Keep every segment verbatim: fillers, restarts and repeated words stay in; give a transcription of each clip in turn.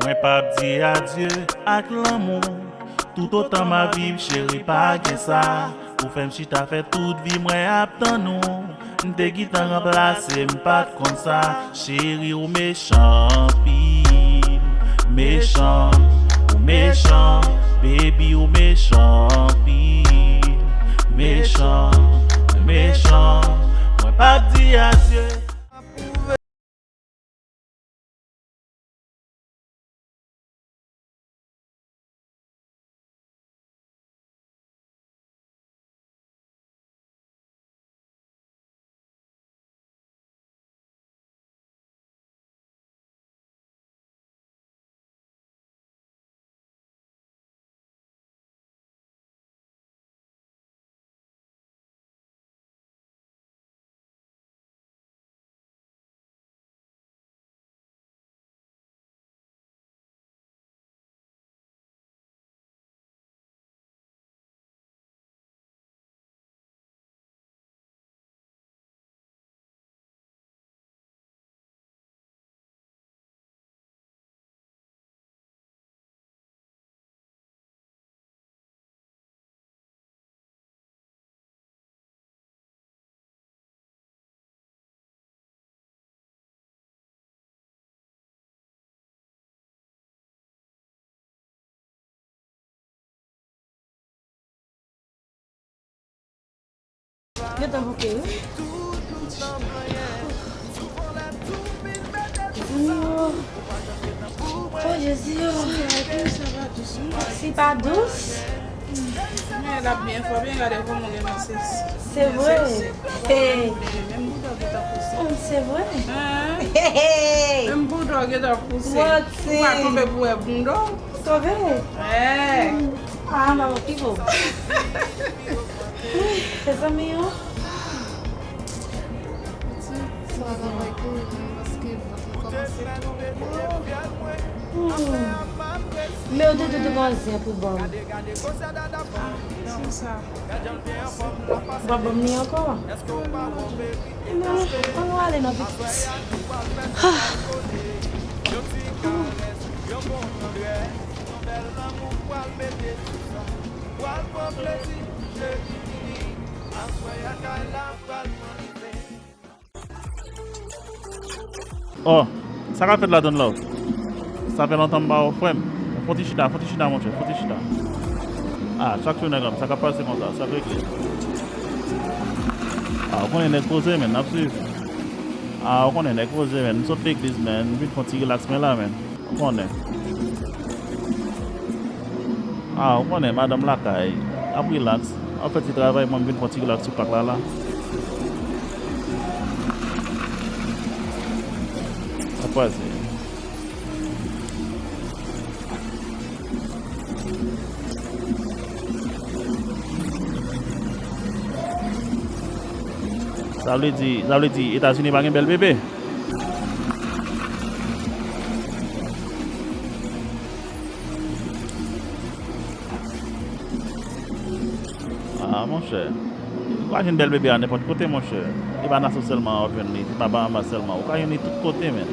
Mwen p ap di adye ak lanmou. Toutotan m ap viv, cheri, pa gen sa. Ou fè m chita, fè tout vi mwen ap tann ou. M te gentan ranplase, m pa t konn sa. Cheri, ou mechan anpil. Mechan, ou mechan. Baby, ou mechan anpil. Mechan, mechan. Mwen p ap di adye. Gentan bouke wi. Mezanmi o. O Jezi o. Si pa dous. Men l ap byen fò, byen gade kòman gen nan sesi. Se vre. Hey. Menm boudò gen tan pouse. Se vre. Hey, hey. Menm boudò gen tan pouse. Manti. Ou pa tonbe pou wè boudò. Sove. Hey. Ah, maman, pi bon. Mezanmi o. Hmm. Men ou te tou gon zen pou ban m. Ou pa ban m li ankò? Ebyen, ann nou ale non pitit. Ah. Oh, sa k ap fèt la, Don Love? Sa fè lontan m pa wè w, frè m. Fon ti chita, fon ti chita, monchè, fon ti chita. Ah, chak jou nèg la, sa k ap pase konsa, sa k regle? Ah, ou konnen nèg poze, men, n ap swiv. Ah, ou konnen nèg poze, men, m sot legliz, men, m vin fon ti rilaks, men la, men. Ou konnen. Ah, ou konnen, madanm lakay, ap rilaks. Ap fè ti travay, mwen m vin fè yon ti rilaks sou pak la, la. Ap pase. Sa vle di, sa vle di Etazini pa gen bèl bebe? Ah, monchè. Ou ka jwenn bèl bebe a nenpòt kote, monchè. E pa Nassau sèlman w ap jwenn li, se pa Bahamas sèlman. Ou ka jwenn li tout kote, men.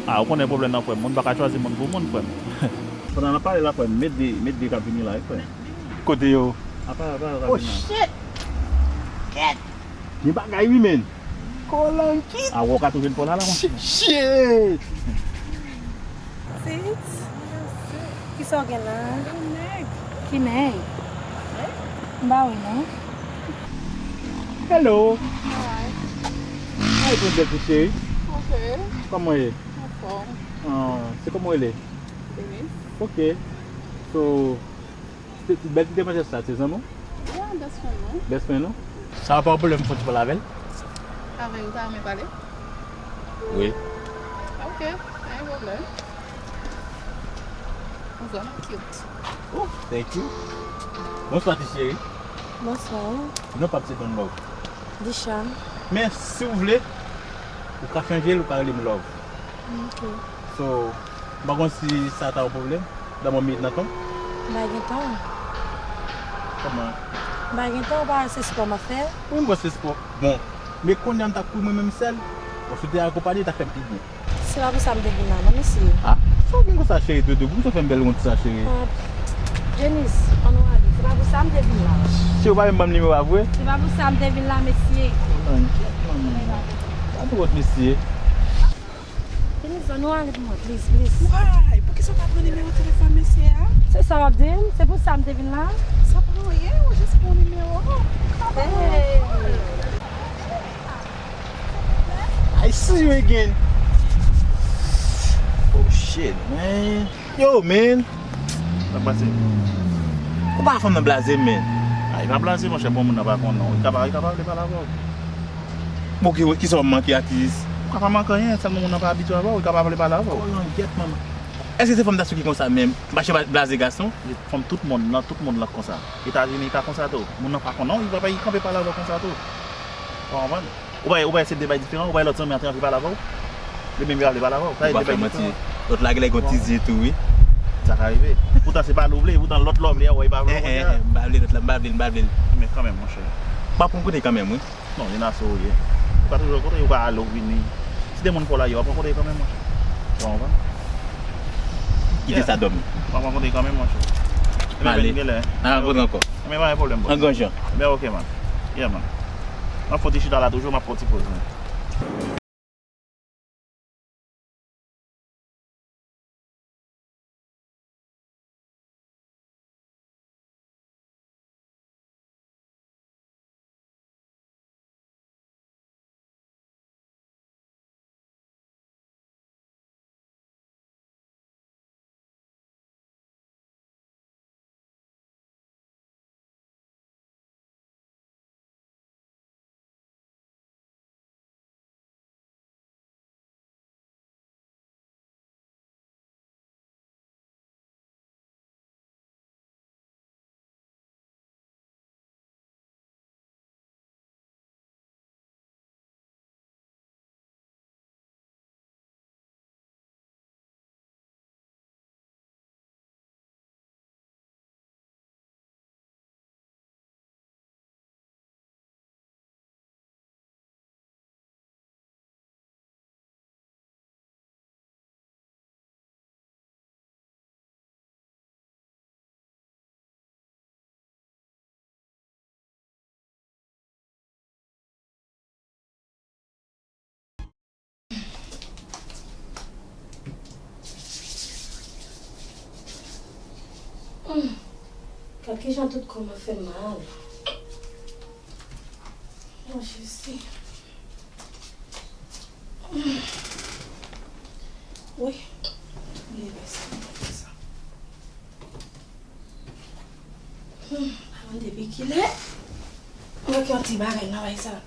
Ah, ou konnen pwoblèm nan, frè m. Moun pa ka chwazi moun pou moun, frè m. Pandan n ap pale la, frè m, met de, met de k ap vini la, wi, frè m. Kote yo? Apa, apa, apa, oh, shit! Kèt! Gen bagay wi, men. Kòlangit! Ah, wè w ka tou jwenn pa w la, la, monchè. Shit! Sis, kisa w gen la? Yon nèg. Ki nèg? M pa wè, non. Hello! Hi. How you doing, bèl ti cheri? Ok. Kòman w ye? Anfòm. Ah, se kòman w rele? Denise. Ok. So, Se ti bèl ti demwazèl sa, se zanmi w? Yeah, best friend mwen. Best friend ou? Sa pa yon pwoblèm pou w pale avè l? Avè l, ou ta renmen pale? Wi. Ok, pa gen pwoblèm. Ou vrèman cute. Oh, thank you. Bonswa, ti cheri. Bonswa. Non pa m se Don Love. Dishan. Men, si w vle, ou ka chanje l, ou ka rele m Love. Ok. So, m pa konn si sa ta yon pwoblèm. Done m yon minit nan tan w. M pa gen tan. Kòman? M pa gen tan, ou pa wè se spò m ap fè? Wi, m wè se spò. Bon, men kounye a m t ap kouri mwen menm sèl. Si w te akonpanye, ta fè m pi byen. Se pa pou sa m te vin la, non, mesye. Ah, sa w gen konsa, cheri, doudou? Poukisa w fè m bèl konsa, cheri? Ah, Jenice, ann nou ale. Se pa pou sa m te vin la. Cheri, ou pa menm ban m nimewo a vre? Se pa pou sa m te vin la, mesye. Nan, kyèt, manman. Pa twòp, mesye. Jenice, ann nou ale pou mwen, please, please. Why? Poukisa w pa pran nimewo telefòn mesye a? Se sa w ap di m? Se pou sa m te vin la? Sa pa anyen, ou jis pran nimewo. Hey. I see you again. Oh shit, man. Yo, man. Sa k pase? Ou pa fè m nan blaze, man. Ah, li pa blaze, monchè, bon, moun nan pa konnen w. Li ka pa, li ka pa vle pale avè w. Bon, ki, kisa w manke, atis? Ou ka pa manke anyen, sèlman moun nan pa abitye avè w, li ka pa vle pale avè w. Kòlangèt, manman. Èske se fanm ta sou ki konsa menm? M pa chè blaze gason. Fanm tout mond, nan tout mond lan konsa. Etazini, li ka konsa tou. Moun nan pa konnen w, li pa, li kanpe pale avè w konsa tou. Ou konprann? Ou pa, ou pa eseye de bay diferan, ou pa lòt zanmi an te anvi pale avè w. Li menm li pa vle pale avè w. Sa e de bay diferan. Ou pa fè manti. Lòt la genlè gon ti zye tou, wi. Sa ka rive. Poutan se pale w vle, poutan lòt la w vle a, w pa vle. Eh, eh, eh, m pa vle lòt la, m pa vle l, m pa vle l. Men kanmenm, monchè. M ap pran kote kanmenm, wi. Non, Jenaso ou ye. Ou ka toujou rankontre, ou ka ale, ou vini. Si de moun pa w la ye, w ap rankontre kanmenm, monchè. Ou konprann? Kite sa dòmi. W ap rankontre kanmenm, monchè. Ebyen, ale. Bèl, genlè. N a rankontre ankò. Ebyen, pa gen pwoblèm, bro. An gran jan. Ebyen, ok, man. Yeah, man. M ap fè yon ti chita la toujou, m ap fè yon ti poz, man. Gad kijan tout kò m ap fè mal. O Jezi. Wi. Bliye vès la, mwen fè sa. Hmm, pa konn depi kilè. Mwen gen yon ti bagay nan bay sa.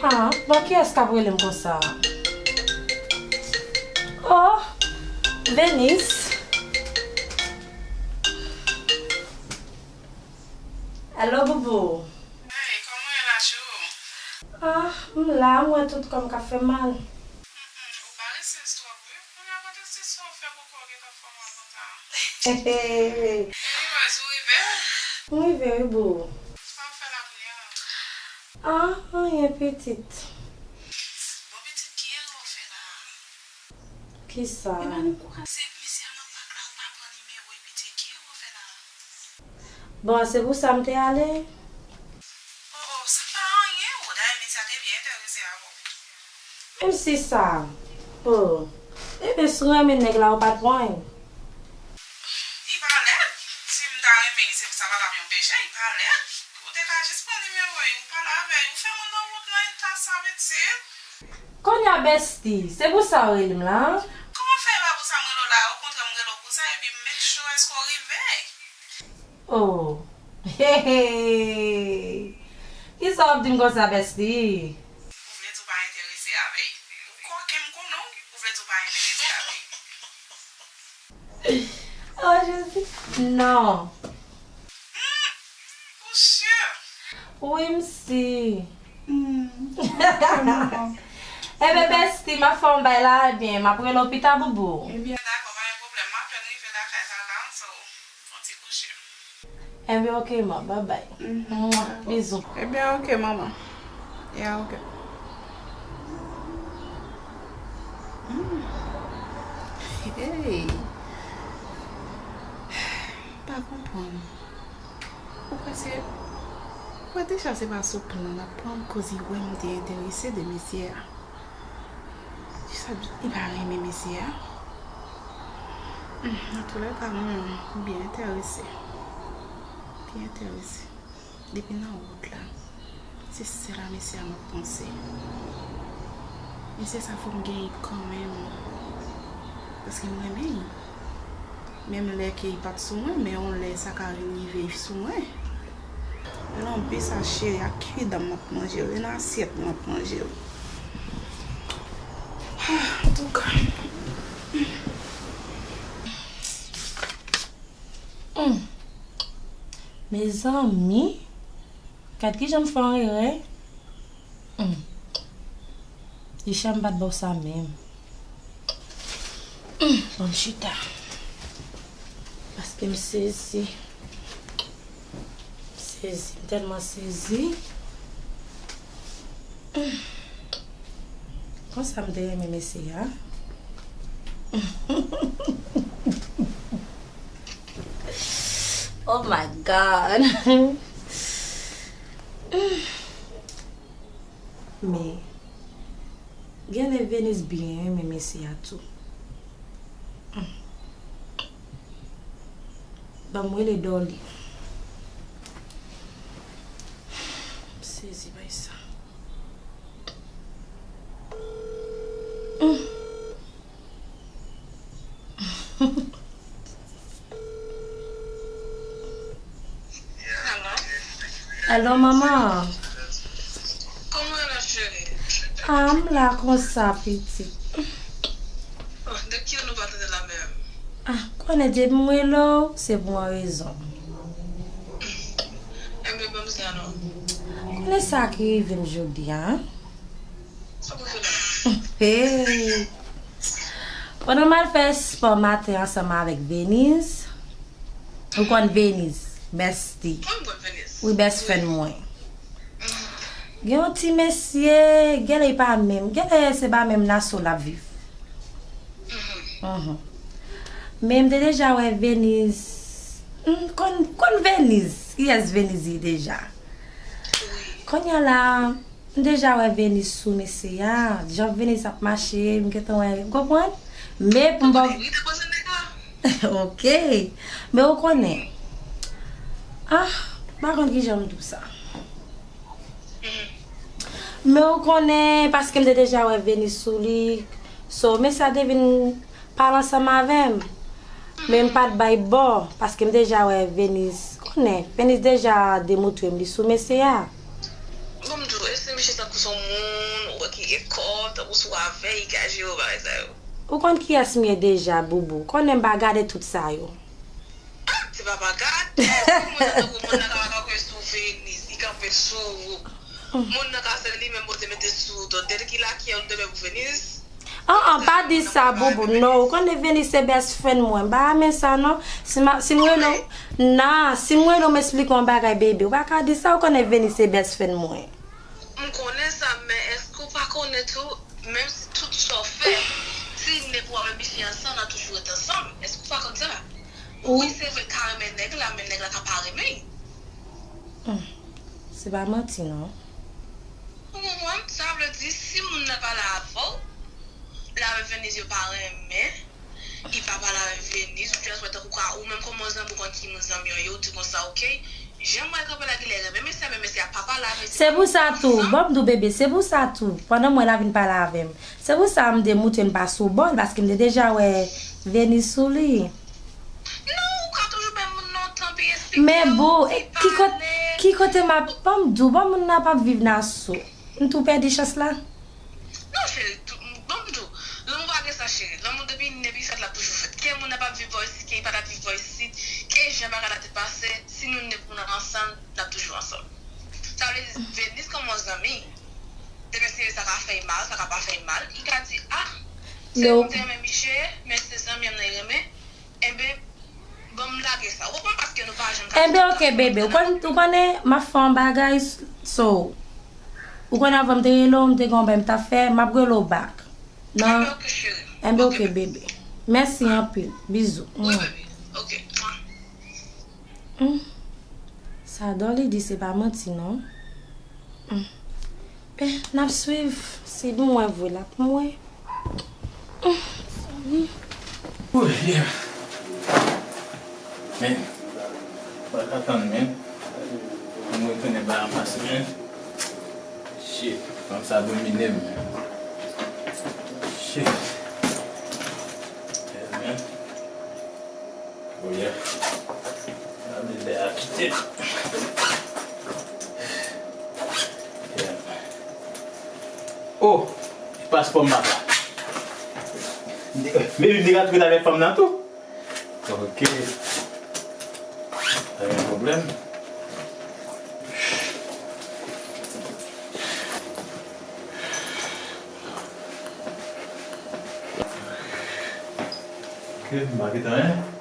Ah, bon, kiyès k ap rele m konsa? Oh, Venise. Hello, boubou. Hey, kòman w ye la, chou? Ah, m la, m wè tout kò m k ap fè m mal. Mm, mm, ou pa resist twòp, wi. Kounye a, kote ti sa w fè pou kò w gentan fè w mal konsa? Anyways, ou rive? M rive, wi, boo. Sa w ap fè la kounye a? Ah, anyen, pitit. Bon, pitit, ki erè w fè la? Kisa? Epa nou kouraje, misye a nan pak la, ou pa pran nimewo, pitit, ki erè w fè la? Bon, se pou sa m te ale. Oh, oh, sa pa anyen, ou dayè misye a te byen enterese avè w. Menm si sa, oh, ebyen, si w renmen nèg la, ou pa t pran l. Li pa lèd. Si m ta renmen l, se, sa pa t ap yon peche, li pa lèd. Ou te ka jis pran nimewo l, ou pale avè l, ou fè moun nan wout nan eta sa, pitit. Kounye a, bestie, se pou sa w rele m la? Kòman fè e pa pou sa m rele w la? Okontrè, m rele w pou sa, epi m make sure èske w rive. Oh. Hey, hey. Kisa w ap di m konsa, bestie? Ou vle di w pa enterese avè l? Ou kòken, m konnen w, ou vle di w pa enterese avè l. Oh, Jezi. Non. Hmm, ou si? Wi, m si. Hmm, ok, manman. Ebyen, besti, m ap fè yon bay la, ebyen, m ap rele w pita, boubou. Ebyen, dakò, pa gen pwoblèm. M apèn rive lakay la, la, m so, yon ti kouche. Ebyen, ok, ma, babay. Mhm. Mwa, bizou. Ebyen, ok, manman. Ya, ok. Hmm. Hey. M pa konprann. Ou kwè se, ou kwè deja se pa sou plan l ap pran m koz li wè m te enterese de mesye a. Kisa, li pa renmen mesye a? Hmm, nan toulèka, mwen menm, m byen enterese. Byen enterese. Depi nan wout la, se sèl a mesye a m ap panse. Mesye sa fò m genyen kanmenm. Paske m renmen l. Menm lè ke li pa t sou mwen, men yon lè sa ka vin rive sou mwen. Lanbe sa cheri, ak ki dan m ap manje l, e nan asyèt m ap manje l. Antouka. Hmm. Mezanmi, gad kijan m fè yon erè. Hmm. Richard, m pa t ba w sa menm. Hmm, ban m chita. Paske m sezi. M sezi, m tèlman sezi. Hmm. Konsa m te renmen mesye a. Oh my God. Men, genlè Venise byen renmen mesye a tou. Ban m rele Dolly. M sezi bay sa. Alo, manman. Kòman w ye la, cheri? Ah, m la konsa, pitit. Oh, de ki nou pa tande la menm? Ah, konnen depi m rele w, se pou yon rezon. Enben, ban m sa non. Konnen sa ki rive m jodi a? Sa pou fè la? Hey! Pandan m al fè spò maten ansanm avèk Venise, ou konn Venise, bestie. Mwen, mwen, Venise. Wi, best friend mwen. Gen yon ti mesye, genlè li pa menm, genlè se pa menm nasyon l ap viv. Mhm. Men m te deja wè Venise. M konn, konn Venise. Kiyès Venise ye deja? Kounye a la, m deja wè Venise sou mesye a. Jan Venise ap mache, m gentan wè, w konprann? Men pou m ba w. Ok. Men ou konnen. Ah, m pa konn kijan m di w sa. Men ou konnen, paske m te deja wè Venise sou li. So, mesye a te vin pale ansanm avè m. Men m pa t bay bò, paske m deja wè Venise. Konnen, Venise deja demoutre m li sou mesye a. Bon, m di w, e si misye tankou se yon moun, ou wè ki gen kò, tankou se w avè l, li ka jere w bagay sa yo. Ou konn kiyès m ye deja, boubou. Konnen m pa gade tout sa yo. Ah, se pa bagay. Moun nan tankou moun nan ka pa kanpe sou Venise, li kanpe sou ou. Moun nan ka se li menm Bondye mete sou ou. Donk, dèyè ki lakè ou te dwe pou Venise. An, an, pa di sa, boubou. Non, ou konnen Venise se best friend mwen. M pa renmen sa, non. Si m a, si m rele w, nan, si m rele w, m esplike w yon bagay, bebe. Ou pa ka di sa, ou konnen Venise se best friend mwen. M konnen sa, men èske w pa konnen tou, menm si tout sa w fè, si n de pou w avèk misye ansanm, n ap toujou ret ansanm. Èske w pa konn sa? Wi, se vre, l ka renmen nèg la, men nèg la ka pa renmen l. Hmm. Se pa manti, non. Ou konprann? Sa vle di, si moun nan pa la avè w, l avèk Venise yo pa renmen, li pa pale avèk Venise, ou just wè tankou ka, ou menm kòman zanmi, ou konn ki moun zanmi an ye, ou di konsa, ok, jan m wè l kanpe la, genlè renmen mesye a, men mesye a pa pale avè li. Se pou sa tou, bon, m di w, bebe, se pou sa tou, pandan m wè l ap vin pale avè m. Se pou sa m te moutre m pa sou bò l, paske m te deja wè Venise sou li. Non, ou ka toujou bay moun nan tan pou l esplike w, pou l pale. Men bon, ki kote, ki kote m ap, ban m di w, bon, moun nan p ap viv nan sou. M tou pèdi chans la. Non, cheri, tou, ban m di w, lanmou pa gen sa, cheri. Lanmou depi n de pi fèt, l ap toujou fèt. Ke moun nan p ap viv bò isit, ke li pa t ap viv bò isit, ke jan bagay la te pase, si nou n de pou n ansanm, n ap toujou ansanm. Sa vle di, Venise kòman zanmi? Depi se sa ka fè mal, sa ka pa fè mal, li ka di, ah, se yo, m te renmen misye, men se zanmi an m nan renmen, enben, ban m lage sa. Ou konprann, paske nou pa janm ka... Enben, ok, bebe. Ou konn, ou konnen, m ap fè yon bagay, so, ou konnen, avan m te rele w, m te gen yon bagay m t ap fè, m ap rele w back. Non. Enben, ok, cheri. Enben, ok, bebe. Mèsi anpil. Bizou. Wi, bebe. Ok. Hmm. Sa Dolly di se pa manti, non. Hmm. Ben, n ap swiv. Si nou wè vre, l ap mwen. Hmm. Oh, yeah. Men, pa ka tann, men. Mwen retounen ba anmas, men. Shit, fanm sa domine m, men. Shit. Yeah, man. Oh, yeah. Gade lè a kite m. Yeah. Oh, paspò m pa la. Men, m te ka tou avèk fanm nan tou. Ok. Pa gen pwoblèm. Ok, m pa kite anyen.